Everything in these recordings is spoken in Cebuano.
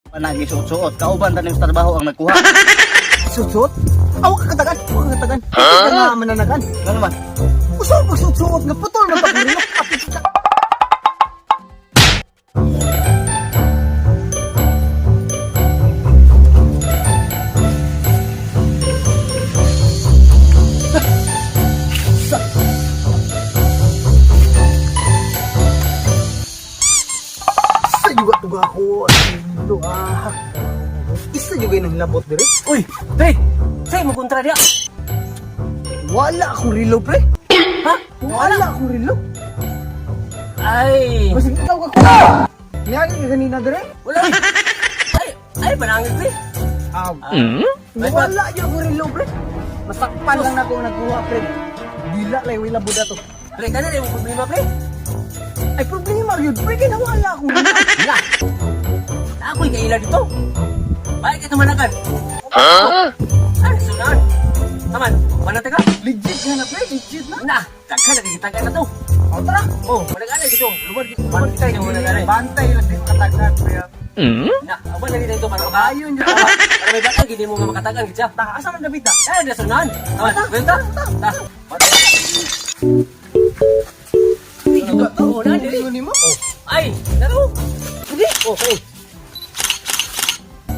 Panagi suot-suot, kauban tanim sa trabaho ang nagkuha. Suot-suot? Aw, katagan, wa katagan. Huh? Nga mananagan. Ano naman? Usa pag suot-suot nga putol man pa relo. Apit ka. Sa juga tuga ako. Ito ah. Isa juga yung nanglabot dire. Uy, pre! Say mo kontra diya. Wala akong relo, pre. Ha? Wala akong relo. Ay, Basig ikaw ka ko. Niyagi ka kanina dire. wala. Ay, ay panangit pre. Ah, Ay, wala yun akong relo, pre. Masakpan lang na ako nagkuha, pre. Dila lay wala buda to. Pre, kana rin mo problema pre. Ay problema yun, pre. Kaya wala akong relo. Wala. Ako'y kaila dito. Bakit ka tumanagan? Ha? Ay, sunan. Taman, manate ka? Legit nga na, pre. Legit na. Na, tagka na, gitagka na to. O, tara. Oh, managan dito. Lumad, lumad Bantay, dito, managan. bantay lang di makatagan, pre. Na, awan lagi dito para maka. Ayun yun. Para may batang, hindi mo nga makatagan gid siya. Ta, asa man David ta? Ay, nasunan. Taman, kwenta. Ta. Hindi juga to. Oo, na, dili. Ano nimo? Ay, naro. Sige. Okay.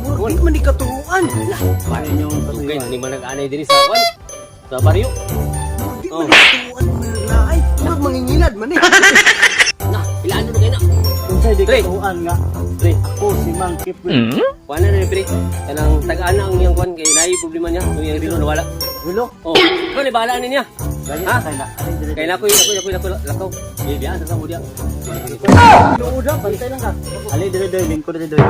Murag di man di katuruan. Paano yung Dugay na ni manag-anay diri sa kwan. Sa baryo. Murag di Oh. man di katuruan. Ay, murag mangingilad man eh. Na, ilaan na kay na. Unsay di Pre. katuan nga? Pre, Ako si Mang Kipwin. kuan na ni pre. Kanang tag-ana ang iyang kwan kay naay problema niya. Yung iyang rilo nawala. Relo? Oh, ikaw ni bahala niya. Gani Ha? kay na. Alin dire? Kay nako nako nako nako lakaw. Bibiyaan sa mo diya. Luoda, bantay lang ka. Ali dire doy, lingkod dire doy.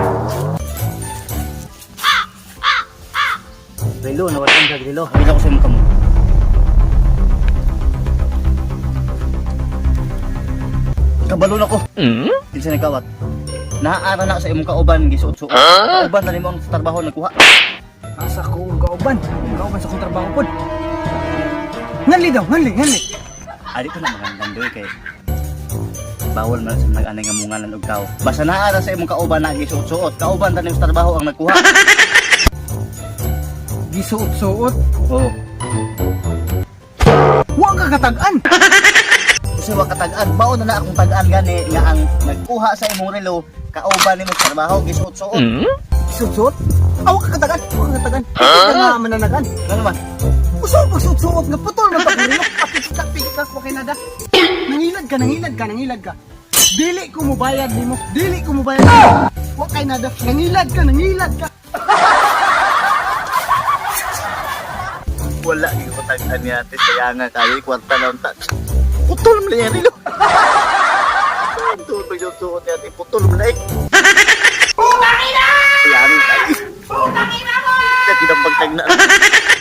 Relo, nawalan ka relo. Bila ko sa imong kamo. Kabalo na ko. Kinsa nagkawat? Naara na sa imong kauban gisuot-suot. Kauban na nimo ang sa trabaho nagkuha. Asa ko ang kauban. Ang kauban sa akong trabaho pod. Nganli daw, nganli, nganli. Ari ko na magandang doy kay bawal man sa nag-anay nga mungalan og tao. Basta naara sa imong kauban na gisuot-suot, kauban na nimo sa trabaho ang nagkuha. Gisuot-suot. Oo. Wa ka katag-an. Kasi wa katag-an, mao na na akong tag-an gani nga ang nagkuha sa imong relo, kauban nimo sa trabaho gisuot-suot. Gisuot-suot? Aw ka katagan, wa ka katagan. Huh? Nga mananagan. Ano man? Usa pag suot-suot nga putol man pa relo. Apit ka, pigit ka, wa kay nada. Nangilad ka, nangilad ka, nangilad ka. Dili ko mobayad nimo. Dili ko mobayad nimo. Wa kay nada. Nangilad ka, nangilad ka. Wala gyud ko tag-an niya ate sayanga kayo kwarta lang ta. Putol man niya relo. Putol man yung suot niya ate, putol man eh. Putang ina! Sayanga kayo. Putang ina mo! Kaya tinang pagtag na.